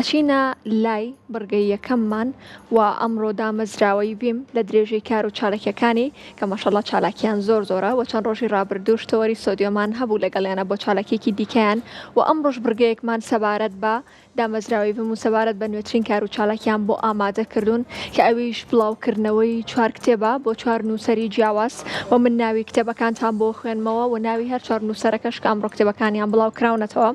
ئەچینە لای بڕگەی یەکەممان و ئەمڕۆ دامەزراوەی ڤیم لە درێژەی کار و چاالکیەکانی کە ماشەڵا چالاکیان زۆر زۆرە و چەند ڕۆژی ڕابردووش تەوەری سۆدیۆمان هەبوو لەگەڵیانە بۆ چالاکیەکی دیکەیان و ئەمڕۆش بڕگەیەکمان سەبارەت بە دامەزراوەی ڤم و سەبارەت بە نوێترین کار و چالاکیان بۆ ئامادە کردوون کە ئەویش بڵاوکردنەوەی چوار کتێبە بۆ چوار نووسەری جیاواز و من ناوی کتێبەکانتان بۆ خوێنمەوە و ناوی هەر چوار نووسەرەکەش کە ئەمڕۆ کتێبەکانیان بڵاو کراونەتەوە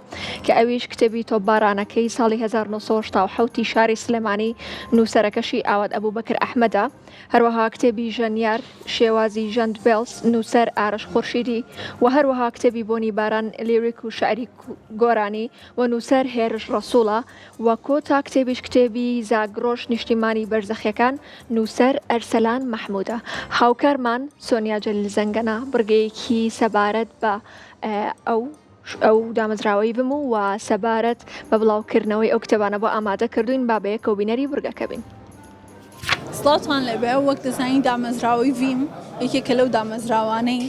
کە ئەویش کتێبی تۆپبارانەکەی ساڵی 1987 ی شاری سلێمانی نووسەرەکەشی ئاوات ئەبوبەکر ئەحمەدە هەروەها کتێبی ژەنیار شێوازی ژەند بێڵس نووسەر ئارەش خورشیدی و هەروەها کتێبی بۆنی باران لیریک و شعری گۆرانی و نووسەر هێرش ڕەسوڵە و کۆتا کتێبیش کتێبی زاگرۆش نیشتیمانی بەرزەخیەکان نووسەر ئەرسەلان مەحمودە. هاوکارمان سۆنیا جەلیل زەنگەنە بڕگەیەکی سەبارەت بە ئەو ئەو دامەزراوەی بم و سەبارەت بە بڵاوکردنەوەی ئەو کتێبانە بۆ ئامادە کردوین با بەیەکەوە بینەری بڕگەکە بین. سڵاوتان لێبێ وەک دەزانین دامەزراوەی ڤیم یەکێکە لەو دامەزراوانەی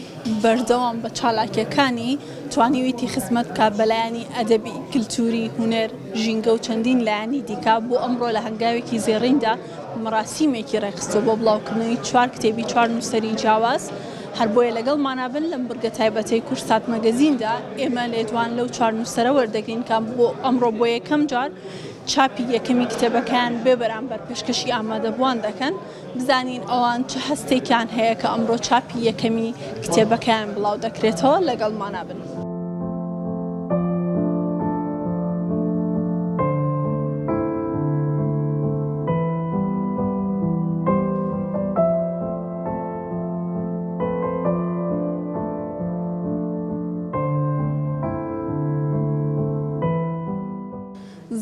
بەردەوام بە چالاکیەکانی توانیویتی خزمەت بکات بە لایەنی ئەدەبی، کلتوری، هونەر، ژینگە و چەندین لایەنی دیکە، بۆ ئەمڕۆ لە هەنگاوێکی زێڕیندا مەراسیمێکی ڕێکخستووە بۆ بڵاوکردنەوەی چوار کتێبی چوار نووسەری جیاواز، هەر بۆیە لەگەڵمانا بن لەم بڕگە تایبەتەی کوردسات مەگەزیندا ئێمە لێدوان لەو چوار نووسەرە وەردەگرین کە بۆ ئەمڕۆ بۆ یەکەم جار چاپی یەکەمی کتێبەکەیان بێ بەرامبەر پێشکەشی ئامادەبووان دەکەن، بزانین ئەوان چ هەستێکیان هەیە کە ئەمڕۆ چاپی یەکەمی کتێبەکەیان بڵاو دەکرێتەوە، لەگەڵمانا بن.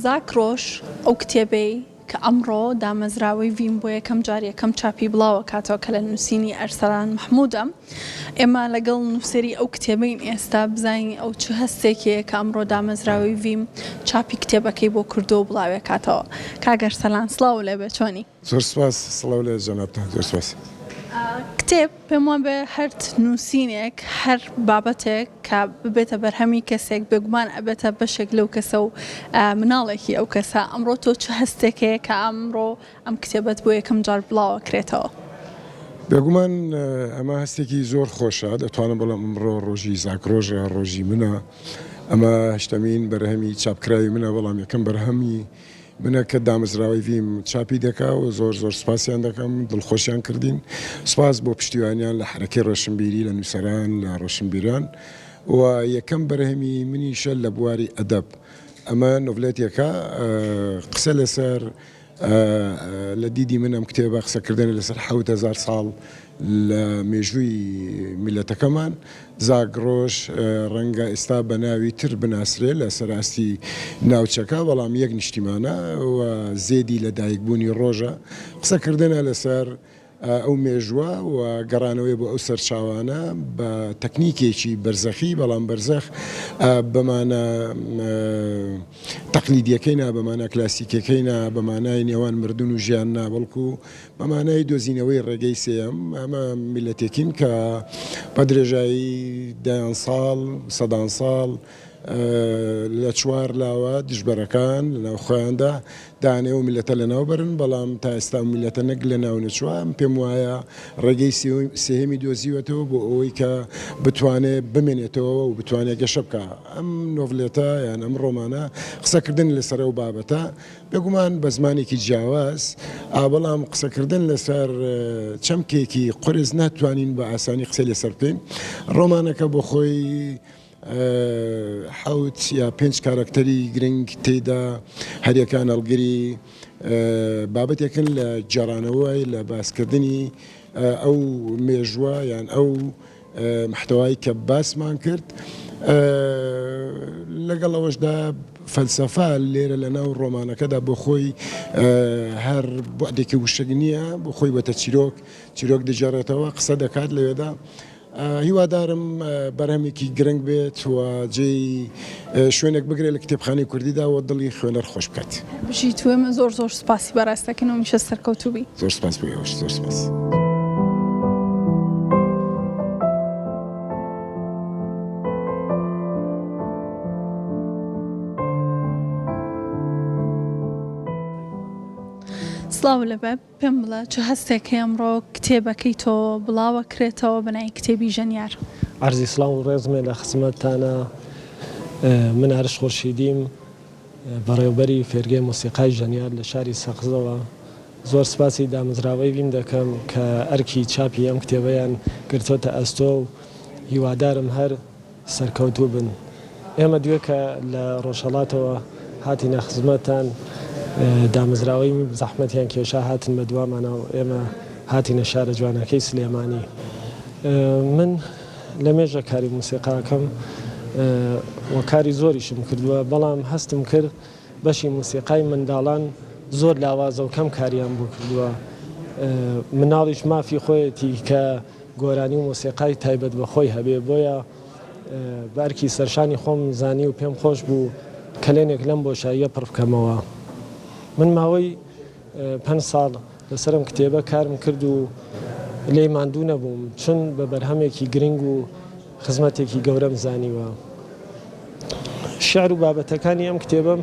زاکرۆش ئەو کتێبەی کە ئەمڕۆ دامەزراوەی ڤیم بۆ یەکەم جار یەکەم چاپی بڵاوەکاتەوە کە لە نووسینی ئەرسەلان مەحموودە، ئێمە لەگەڵ نووسەری ئەو کتێبەین ئێستا بزانین ئەو چ هەستێکی هەیە کە ئەمڕۆ دامەزراوەی ڤیم چاپی کتێبەکەی بۆ کردووە و بڵاوێکاتەوە. کاک ئەرسەلان سڵاو لێبێ چۆنی؟ زۆر سپاس سڵاو لە جەنابتان زۆر سپاس. کتێب پێم وابێ هەر نووسینێک هەر بابەتێک کە ببێتە بەرهەمی کەسێک بێگومان ئەبێتە بەشێک لەو کەسە و مناڵێکی ئەو کەسە ئەمڕۆ تۆ چ هەستێک هەیە کە ئەمڕۆ ئەم کتێبەت بۆ یەکەم جار بڵاو ئەکرێتەوە؟ بێگومان ئەمە هەستێکی زۆر خۆشە دەتوانم بڵێم ئەمڕۆ ڕۆژی زاکرۆژە ڕۆژی منە ئەمە هەشتەمین بەرهەمی چاپکراوی منە بەڵام یەکەم بەرهەمی منە کە دامەزراوەی ڤیم چاپی دەکا و زۆر زۆر سپاسیان دەکەم دڵخۆشیان کردین سپاس بۆ پشتیوانیان لە حەرەکەی ڕۆشنبیری لە نووسەران لە ڕۆشنبیران و یەکەم بەرهەمی منیشە لە بواری ئەدەب ئەمە نۆڤلێتێکە قسە لەسەر لە دیدی من ئەم کتێبە قسەکردنە لەسەر 7000 ساڵ لە مێژووی میللەتەکەمان، زاگرۆش ڕەنگە ئێستا بە ناوی تر بناسرێ لە سەر ئاستی ناوچەکە، بەڵام یەک نیشتیمانە و زێدی لە دایکبوونی ڕۆژە. قسەکردنە لەسەر ئەو مێژووە و گەڕانەوەی بۆ ئەو سەرچاوانە بە تەکنیکێکی بەرزەخی، بەڵام بەرزەخ بە مانا تەقلیدییەکەی نا، بە مانا کلاسیکیەکەی نا، بە مانای نێوان مردن و ژیان نا، بەڵکو بە مانای دۆزینەوەی ڕێگەی سێیەم، ئێمە میللەتێکین کە بە درێژایی دەیان ساڵ، سەدان ساڵ لە چوار لاوە دژبەرەکان لەناو خۆیاندا دەیانەوێت ئەو میللەتە لەناو بەرن، بەڵام تا ئێستا ئەو میللەتە نەک لەناو نەچووە، من پێم وایە ڕێگەی سێیەمی دۆزیوەتەوە بۆ ئەوەی کە بتوانێت بمێنێتەوە و بتوانێت گەشە بکا. ئەم نۆڤلێتە یان ئەم ڕۆمانە قسەکردن لەسەر ئەو بابەتە بێگومان بە زمانێکی جیاواز، بەڵام قسەکردن لەسەر چەمکێکی قورس ناتوانین بە ئاسانی قسەی لەسەر بکەین. ڕۆمانەکە بۆ خۆی حەوت یا پێنج کارەکتەری گرنگ تێیدا هەریەکان هەڵگری بابەتێکن لە گێڕانەوەی لە باسکردنی ئەو مێژووە یان ئەو محتوای کە باسمان کرد لەگەڵ ئەوەشدا فەلسەفە لێرە لە ناو ڕۆمانەکەدا بۆ خۆی هەر بوعدێکی وشک نییە بۆ خۆی بەتە چیرۆک چیرۆک دەگێڕێتەوە قسە دەکات لەوێدا هیوادارم بەرهەمێکی گرنگ بێت و جێی شوێنێک بگرێت لە کتێبخانەی کوردیدا و دڵی خوێنەر خۆش بکات. بژیت و ئێمە زۆر زۆر سوپاسی بەڕێزت دەکەین و هەمیشە سەرکەوتوو بی. زۆر سوپاس بۆ ئێوەش زۆر سوپاس. سڵاو لەبێ پێم بڵێ چ هەستێک هەیە ئەمڕۆ کتێبەکەی تۆ بڵاوەکرێتەوە بە ناوی کتێبی ژەنیار؟ عەرزی سڵاو و ڕێزمێ لە خزمەتتانا، من ئارش خورشیدیم، بەڕێوبەری فێرگەی مۆسیقای ژەنیار لە شاری سەقزەوە، زۆر سپاسی دامەزراوەی ڤیم دەکەم کە ئەرکی چاپی ئەم کتێبەیان گرتۆتە ئەستۆ و هیوادارم هەر سەرکەوتوو بن. ئێمە دوێکە لە ڕۆژهەڵاتەوە هاتینە خزمەتتان، دامەزراوەی زەحمەتیان کێشا هاتن بە دوامانا و ئێمە هاتینە شارە جوانەکەی سلێمانی. من لە مێژە کاری موسیقاکەم و کاری زۆریشم کردووە، بەڵام هەستم کرد بەشی موسیقای منداڵان زۆر لاوازە و کەم کاریان بۆ کردووە. مناڵیش مافی خۆیەتی کە گۆرانی و مۆسیقای تایبەت بە خۆی هەبێ، بۆیە بە ئەرکی سەرشانی خۆم زانی و پێم خۆش بوو کەلێنێک لەم بۆشاییە پڕ بکەمەوە. من ماوەی پەنج ساڵ لەسەر ئەم کتێبە کارم کرد و لێی ماندوو نەبووم، چون بە بەرهەمێکی گرنگ و خزمەتێکی گەورەم زانیوە. شیعر و بابەتەکانی ئەم کتێبەم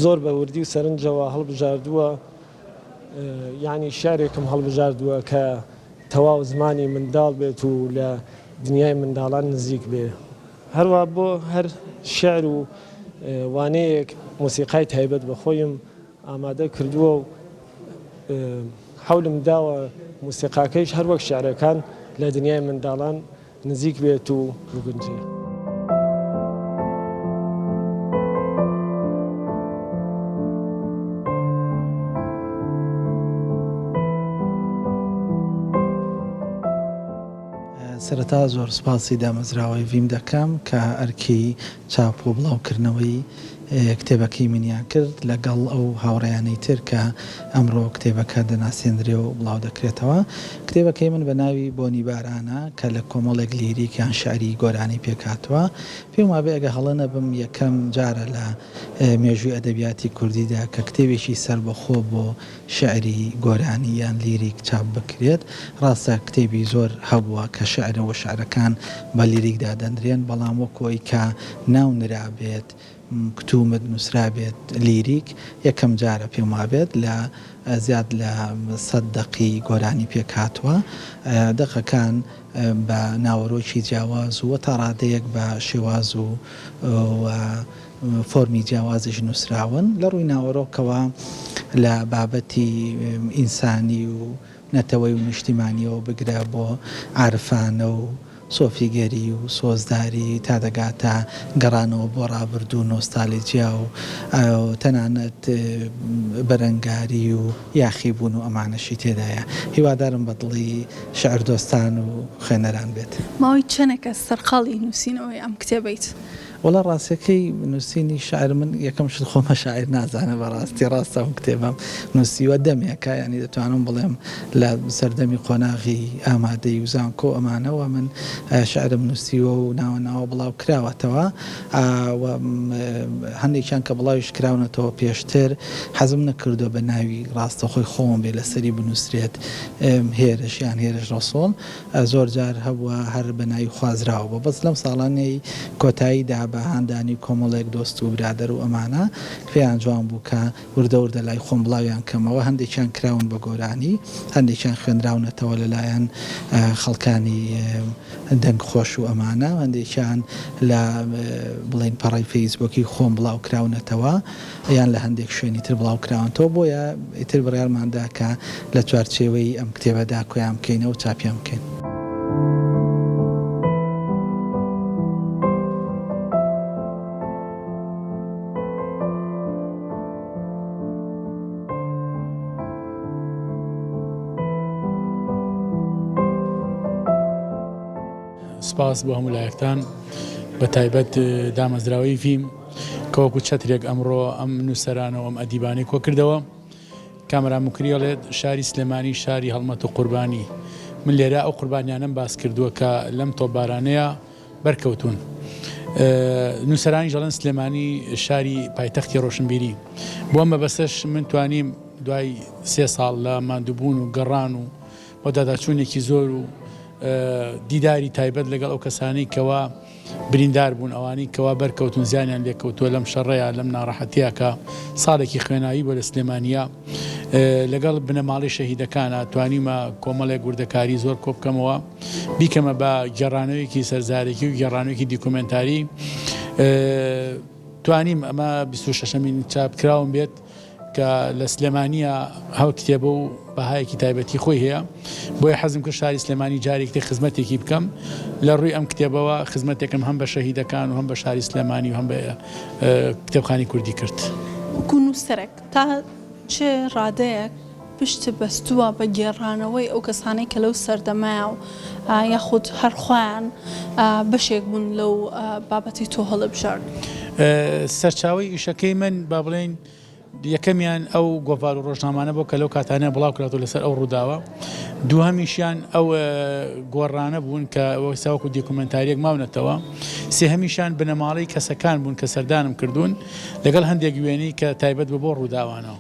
زۆر بە وردی و سەرنجەوە هەڵبژاردووە، یانی شیعرێکم هەڵبژاردووە کە تەواو زمانی منداڵ بێت و لە دنیای منداڵان نزیک بێ. هەروا بۆ هەر شیعر و وانەیەک مۆسیقای تایبەت بە خۆیم ئامادە کردووە و حەولم داوە مۆسیقاکەیش هەر وەک شیعرەکان لە دنیای منداڵان نزیک بێت و بگونجێ. سەرەتا زۆر سوپاسی دامەزراوەی ڤیم دەکەم کە ئەرکی چاپ و بڵاوکردنەوەی کتێبەکەی منیان کرد لەگەڵ ئەو هاوڕێیانەی تر کە ئەمڕۆ کتێبەکە دەناسێندرێ و بڵاو دەکرێتەوە. کتێبەکەی من بە ناوی بۆنی بارانە کە لە کۆمەڵێک لیریک یان شیعری گۆرانی پێکهاتووە. پێم وابێ ئەگەر هەڵە نەبم یەکەم جارە لە مێژووی ئەدەبیاتی کوردیدا کە کتێبێکی سەربەخۆ بۆ شیعری گۆرانی یان لیریک چاپ بکرێت. ڕاستە کتێبی زۆر هەبووە کە شیعرە و شیعرەکان بە لیریک دادەنرێن، بەڵام وەکو ئەوەی کە ناو نرابێت، کتومت نووسرابێت لیریک، یەکەم جارە پێم وابێت لە زیاد لە سەت دەقی گۆرانی پێکهاتووە. دەقەکان بە ناوەرۆکی جیاواز و تا ڕادەیەک بە شێواز و فۆرمی جیاوازیش نووسراون. لە ڕووی ناوەرۆکەوە لە بابەتی ئینسانی و نەتەوەی و نیشتیمانییەوە بگرە بۆ عارفانە و سۆفیگەری و سۆزداری تا دەگاتە گەڕانەوە بۆ ڕابردوو و نۆستالیجیا و تەنانەت بەرەنگاری و یاخیبوون و ئەمانەشی تێدایە. هیوادارم بە دڵی شیعردۆستان و خوێنەران بێت. ماوەی چەنێکە سەرقاڵی نووسینەوەی ئەم کتێبەیت؟ وەڵا ڕاستیەکەی نووسینی شعر من یەکەم شت خۆم بە شاعیر نازانم بەڕاستی ڕاستە ئەم کتێبەم نووسیوە دەمێکە یانی دەتوانم بڵێم لە سەردەمی قۆناغی ئامادەی و زانکۆ ئەمانەوە من شعرم نووسیوە و ناوە ناوە بڵاو کراوەتەوە و هەندێکیان کە بڵاویش کراونەتەوە پێشتر حەزم نەکردووە بە ناوی ڕاستەخۆی خۆم بێ لەسەری بنووسرێت هێرش یان هێرش ڕەسوڵ زۆر جار هەبووە هەر بە ناوی خوازراوە بووە بەس لەم ساڵانەی کۆتایی دا بە هاندانی کۆمەڵێک دۆست و برادەر و ئەمانە پێیان جوان بوو کە وردە وردە لای خۆم بڵاویان کەمەوە هەندێکیان کراون بە گۆرانی هەندێکیان خوێنراونەتەوە لە لایەن خەڵکانی دەنگ خۆش و ئەمانە هەندێکیان لە بڵێین پەڕەی فەیسبووکی خۆم بڵاو کراونەتەوە. یان لە هەندێک شوێنی تر بڵاو کراونەتەوە، بۆیە ئیتر بڕیارمان دا کە لە چوارچێوەی ئەم کتێبەدا کۆیان بکەینەوە و چاپیان بکەین. سپاس بۆ هەموو لایەکتان بە تایبەت دامەزراوەی ڤیم. کە وەکو چەترێک ئەمڕۆ ئەم نووسەرانە و ئەم ئەدیبانەی کۆکردەوە. کامەران موکری ئەڵێت، شاری سلێمانی شاری هەڵمەت و قوربانی. من لێرە ئەو قوربانیانەم باس کردووە کە لەم تۆپبارانەیە بەرکەوتوون. نووسەرانیش ئەڵێن سلێمانی شاری پایتەختی ڕۆشنبیری. بۆ ئەم مەبەستەش من توانیم دوای سێ ساڵ لە ماندووبوون و گەڕان و بەدواداچوونێکی زۆر و دیداری تایبەت لەگەڵ ئەو کەسانەی کەوا. بریندار بوون، ئەوانەی کەوا بەرکەوتوون زیانیان لێکەوتووە لەم شەڕەیا، لەم ناڕەحەتییا کە ساڵێکی خوێناوی بووە لە سلێمانیا. لەگەڵ بنەماڵەی شەهیدەکانا توانیومە کۆمەڵێک وردەکاری زۆر کۆبکەمەوە، بیکەمە بە گێڕانەوەیەکی سەرزارەکی و گێڕانەوەیەکی دیکۆمێنتاری. توانیم ئەمە 26مین چاپکراوم بێت. کە لە سلێمانییە ئه و کتێبە و بەهایەکی تایبەتی خۆی هەیە، بۆیە حەزم کرد شاری سلێمانی جارێکی تر خزمەتێکی بکەم لە ڕووی ئەم کتێبەوە خزمەتێکم هەم بە شەهیدەکان و هەم بە شاری سلێمانی و هەم بە کتێبخانەی کوردی کرد. وەکوو نووسەرێک تا چ ڕادەیەک پشتت بەستووە بە گێڕانەوەی ئەو کەسانەی کە لەو سەردەمەیا و یاخود هەر خۆیان بەشێک بوون لەو بابەتەی تۆ هەڵتبژارد؟ سەرچاوەی ئیشەکەی من با بڵێین یەکەمیان ئەو گۆڤار و ڕۆژنامانە بۆ کە لەو کاتانە بڵاو کراتەوە لەسەر ئەو ڕووداوە، دووهەمیشیان ئەو گۆڕانە بوون کە ئێستا وەکو دیکۆمێنتارییەک ماونەتەوە، سێهەمیشیان بنەماڵەی کەسەکان بوون کە سەردانم کردوون لەگەڵ هەندێک وێنەی کە تایبەت بوو بۆ ڕووداوانەوە.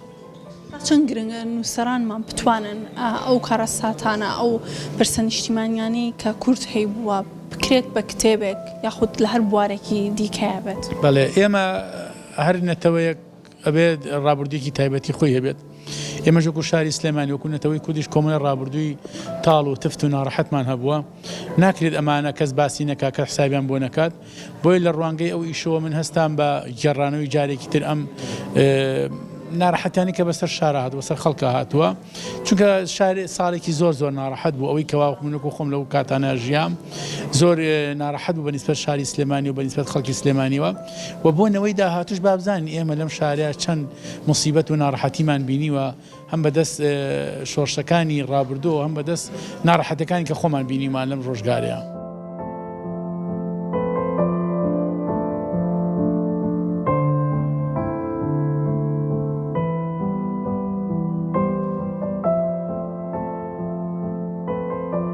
تا چەند گرنگە نووسەرانمان بتوانن ئەو کارەساتانە، ئەو پرسە نیشتیمانیانەی کە کورد هەیبووە بکرێت بە کتێبێک یاخود لە هەر بوارێکی دیکەیا بێت؟ بەڵێ ئێمە هەر نەتەوەیەک ئەبێت ڕابردوویەکی تایبەتی خۆی هەبێت. ئێمەش وەکو شاری سلێمانی وەکو نەتەوەی کوردیش کۆمەڵی ڕابردووی تاڵ و تفت و ناڕەحەتمان هەبووە. ناکرێت ئەمانە کەس باسی نەکات، کەس حسابیان بۆ نەکات. بۆیە لە ڕوانگەی ئەو ئیشەوە من هەستام بە گێڕانەوەی جارێکی تر ئەم ناڕەحەتیانی کە بەسەر شارا هاتووە، بەسەر خەڵکا هاتووە. چونکە شار ساڵێکی زۆر زۆر ناڕەحەت بوو، ئەوەی کەوا من وەکو خۆم لەو کاتانە ژیام زۆر ناڕەحەت بوو بە نیسبەت شاری سلێمانی و بە نیسبەت خەڵکی سلێمانیوە و بۆ نەوەی داهاتووش با بزانین ئێمە لەم شارە چەند موسیبەت و ناڕەحەتیمان بینیوە هەم بەدەست شۆڕشەکانی ڕابردوو هەم بەدەست ناڕەحەتەکانی کە خۆمان بینیمان لەم ڕۆژگارەیە.